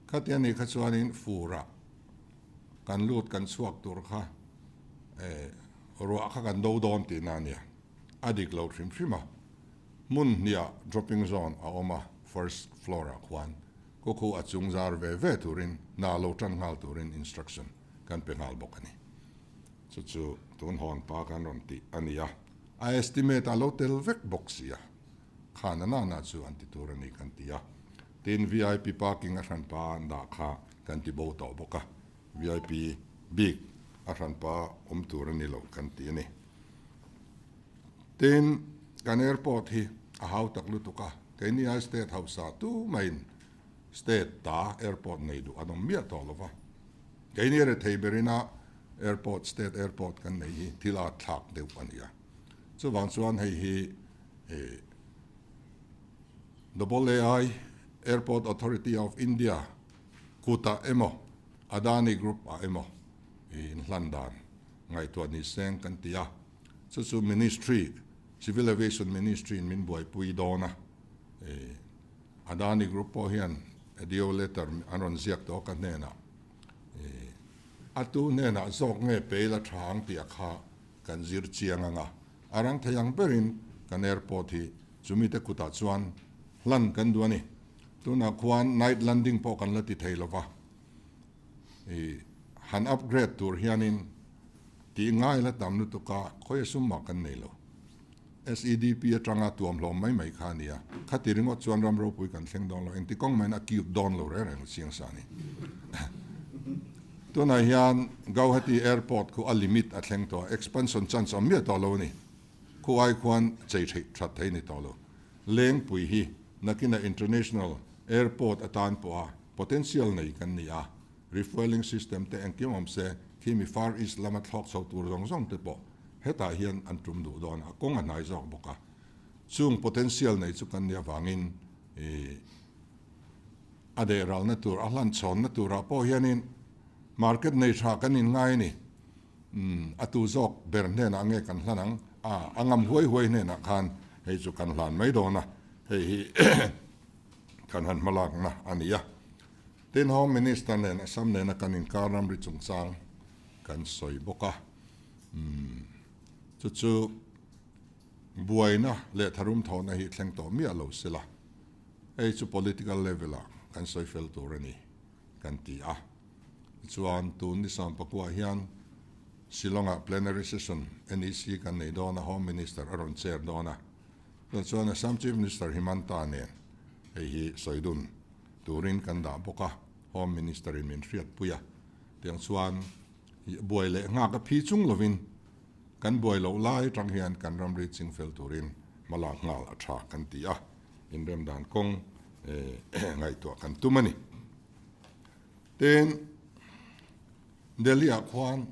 Khatia ni kha chuanin furah kan lut kan chhuak tur kha ruah kha kan do dawn tihna a nia. A dik lo hrim hrim a, hmun hniah dropping zone a awm a, first floor ah khuan kawkhu a chung zar ve ve turin hna lo tan nghal turin instruction kan pe nghal bawk a ni. Chu chu tun hawn pa kan rawn tih a ni a, a estimate a lo tel vek bawk si a, khan a nana chu an ti tur a ni kan ti a, tin vip parking a hranpa an dah kha kan ti bo tawh bawk a, vip bik a hranpa awm tur a ni lo kan ti a ni. Tin, kan airport hi a hau tak lutuk a, keini ai state hausa tu maiin state ta airport nei duh an awm miah tawh lo va. Keini rethei berina airport, state airport kan nei hi thil a thlak deuh a ni a. Chuvang chuan hei hi AAI, Airport Authority of India, kutah emaw Adani Group ah emaw inhlan dan ngaihtuah ni seng kan ti a, chu chu Ministry, Civil Aviation Ministry in min buaipui dawn a, Adani Group pawh hian ADO letter an rawn ziak tawh ka hnenah, a tu hnenah zawk nge peil a tha ang tih a kha kan zir chiang ang a, a rang thei ang berin kan airport hi chumite kutah chuan hlan kan duh a ni. Tunah khuan night landing pawh kan la ti thei lova. Han upgrade tur hianin tih ngai la tam lutuk a, khawi a sum mah kan nei lo. SEDP atanga tuam hlawm mai mai kha a nia. Khati ringawt chuan ram ropui kan thleng dawn lo, engti kawng mahin a cute dawn lo reng reng chiang sa a ni. Tunah hian Gauhati Airport khu a limit a thleng tawh a, expansion chance awm miah tawh lo a ni. Khu ai khuan chei theih that thei ni tawh lo. Lengpui hi nakina International Airport atan pawha potential nei kan ni a, refuelling system te engkim awm se, khi mi Far East lama thlawk chho tur zawng zawng te pawh hetah hian an tum duh dawn a, kawng a hnai zawk bawk a. Chung potential nei chu kan nih avangin ih a deh ralna tur, a hlan chhawnna turah pawh hianin market nei tha kan inngai a ni. Umm, a tu zawk ber hnenah nge kan hlan ang? A, a ngam huai huai hnenah khan hei chu kan hlan mai dawn a, hei hi kan han hmalakna a ni a. Tin, Home Minister nen Assam nena kan inkar ramri chungchang kan sawi bawk a. Umm, chu chu buaina leh tharum thawhna hi thleng tawh miah lo sela, hei chu political level-ah kan sawi fel tur a ni kan ti a. Tichuan, tun ni Sampakua hian Shillong-ah plenary session NEC kan nei dawn a, Home Minister a rawn chair dawn a. Chuan Assam Chief Minister Himanta nen hei hi sawi dun turin kan dah bawk a, Home Minister in min hriatpui a. Tiang chuan buai leh nghak a phi chung lovin kan buai loh lai atang hian kan ramri chingfel turin hmalak nghal a tha kan ti a, inremdan kawng ngaihtuah kan tum a ni. Tin, Delhi-ah khuan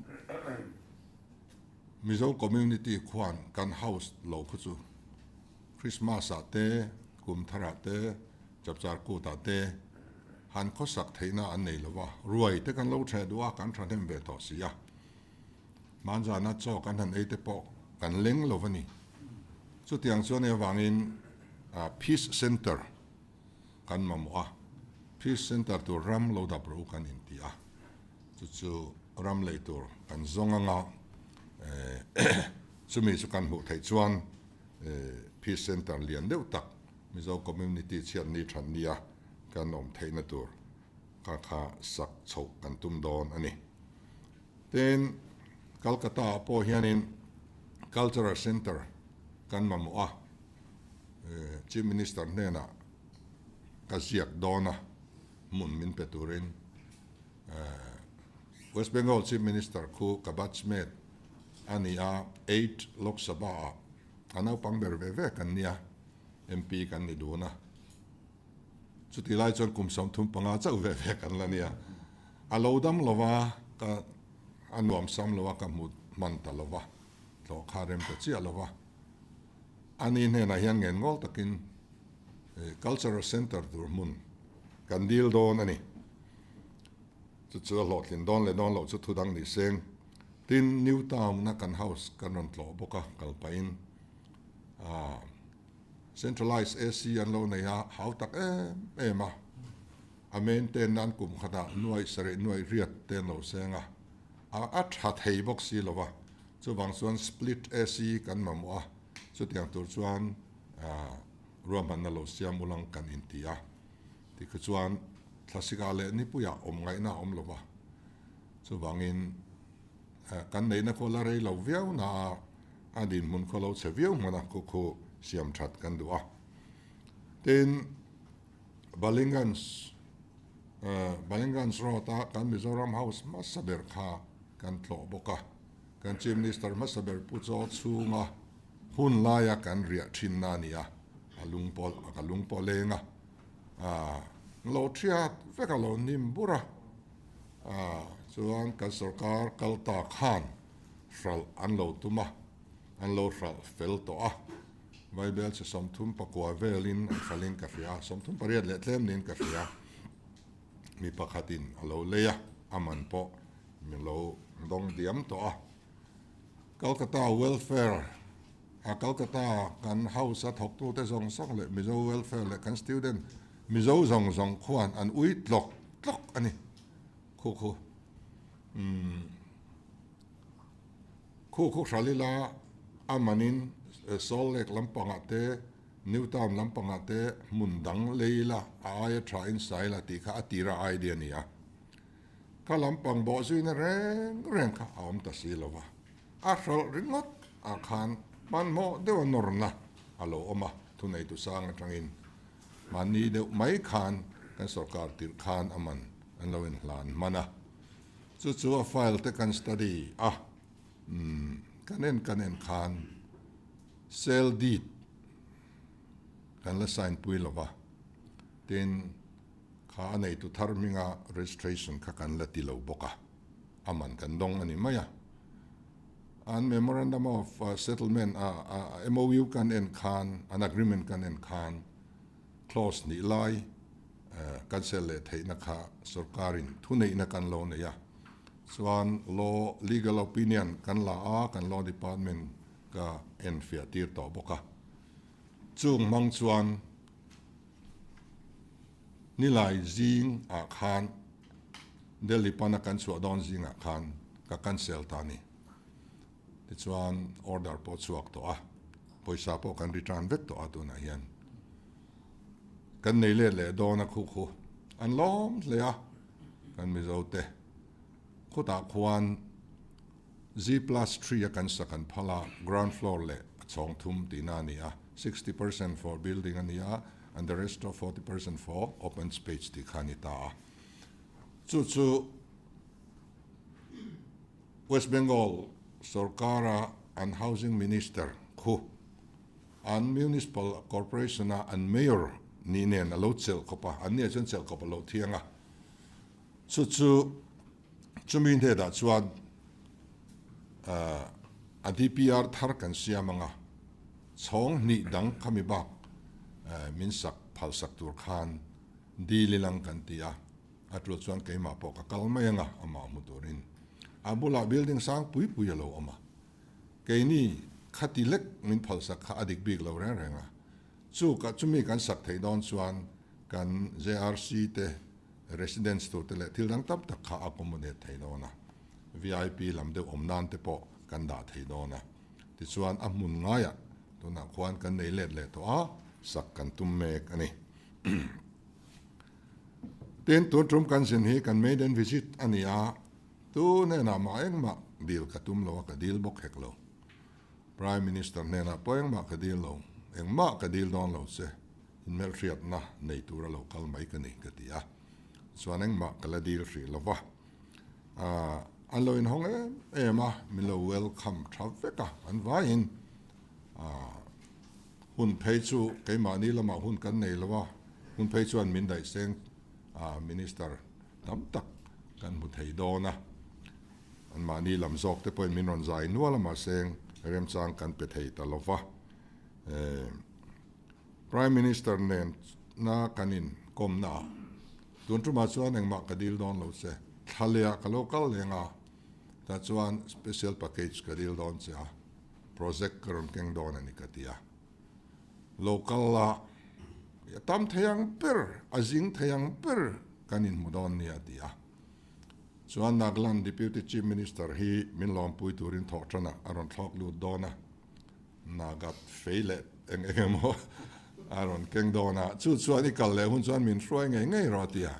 Mizo community khuan kan house lo khu chu Christmas-ah te, kum tharah te, chapchar kutah te han khawsak theihna an nei lo va, ruai te kan lo ṭheh duh a, kan ṭhahnem ve tawh si a. Hmanzana chaw kan han ei te pawh kan leng lo va ni. Chutiang chuan hei avangin Peace Centre kan mamawh a, Peace Centre tur ram lo dap rawh u kan inti a, chu chu ram lei tur kan zawng anga Chumi chu kan hmuh theih chuan Peace Centre lian deuh tak Mizo community chhiat ni that nia kan awm theihna tur kha kha sak chhoh kan tum dawn a ni. Tin, Calcutta ah pawh hianin Cultural Centre kan mamawh a, Chief Minister hnenah ka ziak dawn a, hmun min pe turin West Bengal Chief Minister khu ka batchmate a ni a, Eight Lok Sabha ah a naupang ber ve ve kan nia, MP kan ni dun a. Chutih lai chuan kum 35 chauh ve ve kan la nia. A lo dam lo va, ka a nuam sam lo a, ka hmu hman ta lo va, tlawh kha rem ta chiah lo va. Ani hnenah hian ngen ngawl takin Cultural Centre tur hmun kan dil dawn a ni. Chu chu a hlawhtlin dawn leh dawn loh chu thu dang ni seng. Tin, New Town-a kan house kan rawn tlawh bawk a, kal pahin Centralized AC an lo nei a, hau tak em em a. A maintain nan kum khatah nuaih sarih nuaih riat te an lo seng a, a tha thei bawk si lo va. Chuvang chuan split AC kan mamawh a, chutiang tur chuan ruahmanna lo siam ulang kan inti a. Tikhu chuan thlasika leh nipuiah awm ngaihna a awm lo va, chuvangin kan neihna khaw la rei lo viau na a, a dinhmun khaw lo chhe viau hmana khu khu siam that kan duh a. Tin, Balingans Balingans Road a kan Mizoram House hmasa ber kha kan tlawh bawk a, kan Chief Minister hmasa ber Pu Chaw chhunga hun laia kan riah thinna a ni a, a lung pawh a lung pawh a leng a, ah lo thiat vek a lo hnim bur a, ah chuan kan sorkar kal ta khan hralh an lo tum a, an lo hralh fel tawh a, Vaibel chi 39 velin an hralhin ka hria, 38 leh tlem niin ka hria, mi pakhatin a lo lei a, a man pawh min lo dawng diam tawh a. Calcutta Welfare a Calcutta kan house a thawktute zawng zawng leh Mizo Welfare leh kan student Mizo zawng zawng khuan an ui tlawk tlawk a ni. Khu khu umm khu khu Hralila a manin Salt Lake lampangah te New Town lampangah te hmun dang lei ila a aia tha in sa ila tih kha a tira idea a ni a. Kha lampang bawh zuina reng reng kha a awm ta si lo va, a hralh ringawt ah khan hmanhmawh deuh a nawrna a lo awm a, thuneitu sang atangin mahni deuh mai khan kan sorkar tirh khan a man an lo inhlan hman a, chu chu a file te kan study a, umm kan en kan en khan sale deed kan la sign pui lo va, tin. Kha a neitu thar hminga registration kha kan la ti lo bawk a, a man kan dawng a ni mai a. An Memorandum of Settlement a MOU kan en khan, an agreement kan en khan clause hnih lai cancel leh theihna kha sorkarin thuneihna kan lo nei a. Chuan law, legal opinion kan la a, kan law department ka enfiah tir tawh bawk a. Chung hmang chuan Nilai zing ah khan Delhi pana kan chhuah dawn zing ah khan ka cancel ta a ni. Tichuan order pawh chhuak tawh a, pawisa pawh kan return vek tawh a tunah hian. Kan nei let leh dawn a khu khu an lawm hle a kan Mizo te. Khutah khuan G+3 a kan sak an phal a, ground floor leh a chhawng thum tihna a ni a, 60% for building a ni a and the rest of 40% for open space tih kha a ni ta a. Chu chu West Bengal sorkara an housing minister khu an municipal corporation a an mayor nih nen a lo chelh khawp a, an nia chuan chelh khawp a lo thiang a. Chu chu chumi hnenah chuan a DPR thar kan siam anga chhawng hnih dang khami bak min sak phal sak tur khan dil ilang kan ti a, a tul chuan keimah pawh ka kal mai anga amah hmu turin a bulah building sang pui pui a lo awm a, keini khati lek min phal sak kha a dik bik lo reng reng a, chu chumi kan sak theih dawn chuan kan JRC te Residence tur te leh thil dang tam tak kha a accommodate thei dawn a, VIP lam deuh awm nan te pawh kan dah thei dawn a. Tichuan a hmun ngaiah tunah khuan kan nei let leh tawh a, sak kan tum mek a ni. Tin, tun tum kan zin hi kan maiden visit a ni a, tu hnenah mah engmah dil ka tum lo a, ka dil bawk hek lo. Prime Minister hnenah pawh engmah ka dil lo, engmah ka dil dawn lo che, inhmelhriatna nei tura lo kal mai ka ni ka ti a, chuan engmah ka la dil hrih lo va. Aah an lo inhawng em em a, min lo welcome tha vek a, an vaiin aah hun phei chu keimahni lamah hun kan nei lo a, hun phei chuan min daih seng aah Minister tam tak kan hmu thei dawn a, anmahni lam zawk te pawhin min rawn zai nual a mahse remchang kan pe thei ta lo va. Eh Prime Minister nen na kan inkawmna ah tun tumah chuan engmah ka dil dawn lo che, thla leh ah ka lo kal leng a, tah chuan special package ka dil dawn che a, project ka rawn keng dawn a ni ka ti a. Lo kal la, a tam thei ang ber, a zing thei ang ber kan inhmu dawn nia a ti a. Chuan Nagaland Deputy Chief Minister hi min lawmpui turin thawh tanah a rawn thlawk lut dawn a. Nagat fei leh eng eng emaw a rawn keng dawn a, chu chuan i kal leh hun chuan min hruai ngei ngei rawh a ti a.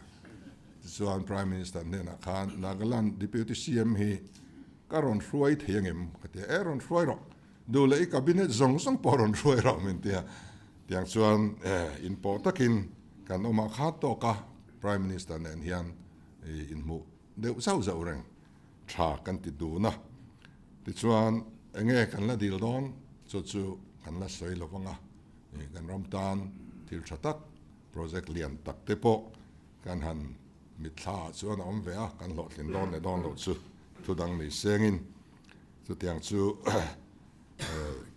Tichuan Prime Minister hnenah khan Nagaland Deputy CM hi ka rawn hruai thei angem ka ti a, e rawn hruai rawh, duh leh i cabinet zawng zawng pawh rawn hruai rawh min ti a. Tiang chuan inpawh takin kan awm ah kha tawk a, Prime Minister nen hian inhmuh deuh zauh zauh reng. tha kan ti dun a, tichuan enge kan la dil dawn chu chu kan la sawi lo vang a, kan ram tan thil tha tak project lian tak te pawh kan han mitthla ah chuan a awm ve a, kan hlawhtlin dawn leh dawn loh chu thu dang nei sengin chutiang chu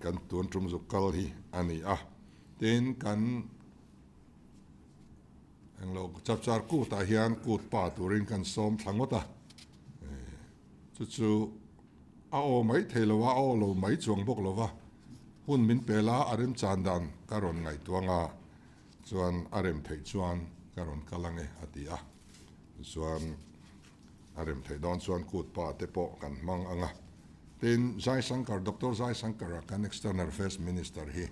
kan tun tum zuk kal hi a ni a, tin kan. Englo chapchar kutah hian kut pa turin kan sawm thla ngawt a, chu chu a aw mai thei lo a, a aw lo mai chuang bawk lo va, hun min pe la a remchan dan ka rawn ngaihtuang a, chuan a rem theih chuan ka rawn kal ange a ti a, tichuan a rem theih dawn chuan kut pa te pawh kan hmang ang a, tin Jaisankar, Doctor Jaisankar-a kan External Affairs Minister hi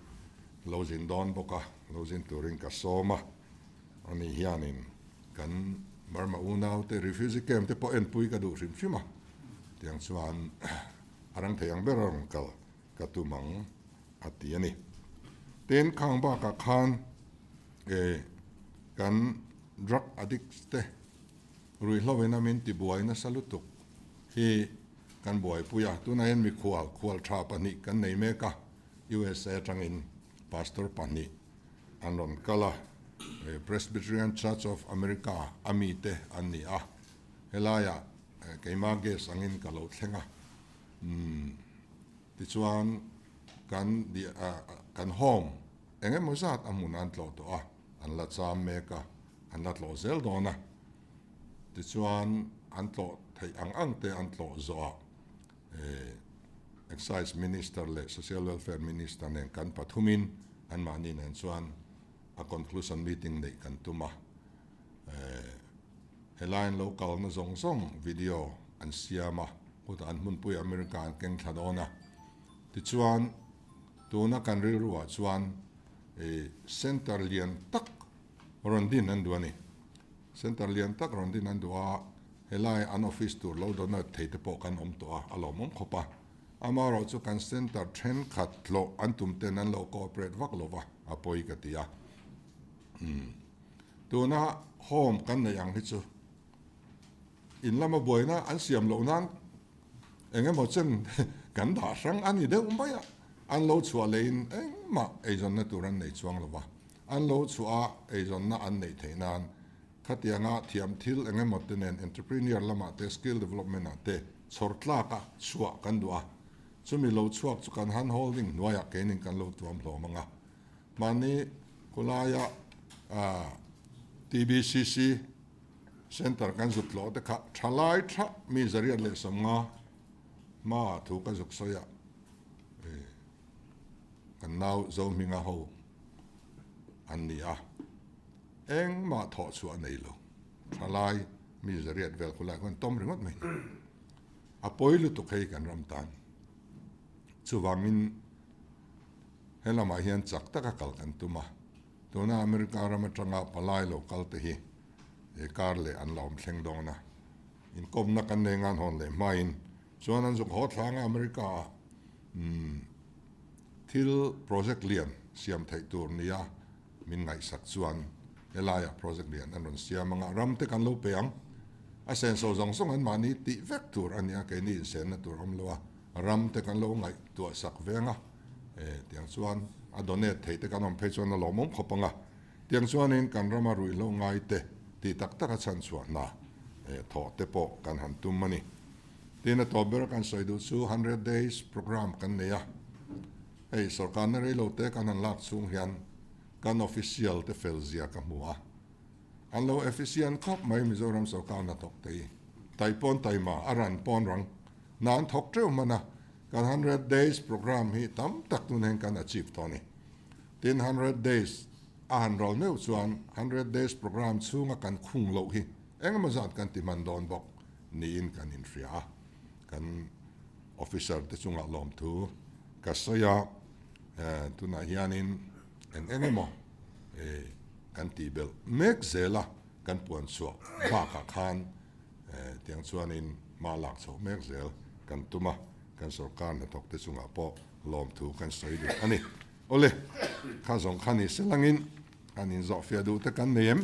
Lo zin dawn bawk a, lo zin turin ka sawm a, ani hianin kan Burma unaute refugee camp te pawh enpui ka duh hrim hrim a, tiang chuan a rang thei ang ber a rawn kal ka tum ang a ti a ni. Tin, khang bakah khan e kan drug addicts te ruihhlo ina min tibuai nasa lutuk hi kan buaipui a, tunah hian mikhual khual tha pahnih kan nei mek a, USA atangin Pastor pahnih an rawn kal a, Presbyterian Church of America a mite an ni a, helaiah keima guest angin ka lo thleng a, tichuan kan kan home eng emaw zat a hmun an tlawh tawh a, an la cham mek a, an la tlawh zel dawn a, tichuan an tlawh theih ang ang te an tlawh zawh ah Excise Minister leh Social Welfare Minister nen kan pathumin anmahni nen chuan a conclusion meeting neih kan tum a. Helaiin lo kalna zawng zawng video an siam a, khutah an hmunpui America an keng thla dawn a. Tichuan, tuna kan rilruah chuan center lian tak rawn din an duh a ni. Center lian tak rawn din an duh a, helai an office tur lo donate thei te pawh kan awm tawh a, a lawmawm khawp a. Amaherawh chu kan center thenkhat tlawh an tum ten an lo cooperate vak lo va, a pawi ka ti a. Umm. Tuna home kan neih ang hi chu in lama buaina an siam loh nan eng emaw chen kan dah hrang a ni deuh mai a, an lo chhuah leiin engmah eizawnna tur an nei chuang lo va. An lo chhuah a, eizawnna an neih theih nan khatianga thiam thil eng emaw te nen entrepreneur lamah te skill development ah te chhawr tlak a chhuah kan duh a, chumi lo chhuak chu kan hand holding hnuaiah keinin kan lo tuam hlawm ang a. Mahni khawlaia TBCC Centre kan zuk tlawh te kha thalai tha mi zariat leh sawmnga hmaah thu ka zuk sawi a, kan nau Zohminga ho an ni a, engmah thawh chhuah a nei lo. Thalai mi zariat vel khulai khuan tawm ringawt mai ni. A pawi lutuk hei kan ram tan. Chuvangin he lamah hian chak taka kal kan tum a, tuna America ram atanga palai lo kal te hi he kar leh an la awm thleng dawn a, inkawmna kan nei ngan hawn leh hmain chuan an zuk haw thlanga America ah thil project lian siam theih tur nia min ngaihsak chuan helaiah project lian an rawn siam anga ram te kan lo pe ang. A senso zawng zawng an mahni tih vek tur a nia, keini insenna tur awm lo a, ram te kan lo ngaihtuah sak veng a, e tiang chuan a donate thei te kan awm phei chuan a lawmawm khawp ang a, tiang chuanin kan rama ruihhlo ngai te tih tak taka chhanchhuah hna e thawh te pawh kan han tum a ni. Tin a tawp ber kan sawi duh chu 100 days program kan nei a, Hei sorkarna reilote kan han lak chhung hian kan official te fel zia ka hmu a, an lo efficient khawp mai Mizoram sorkar hnathawk te hi. Tai pawn taima, a ran pawn rang hna an thawk teuh hman a, kan 100 days program hi tam tak tun hian kan achieve tawh a ni. Tin 100 days a han ral meuh chuan 100 days program chhunga kan khung loh hi engemaw zat kan ti hman dawn bawk niin kan inhria a, kan Officer te chungah lawmthu ka sawi a, tunah hianin eng eng emaw kan tih belh mek zel a, kan puan chhuah bakah khan tiang chuanin hma lak chhoh mek zel kan tum a, kan sorkar hnathawk te chungah pawh lawmthu kan sawi duh a ni. Awle, kha zawng kha ni se langin kan inzawhfiah duh te kan nei em?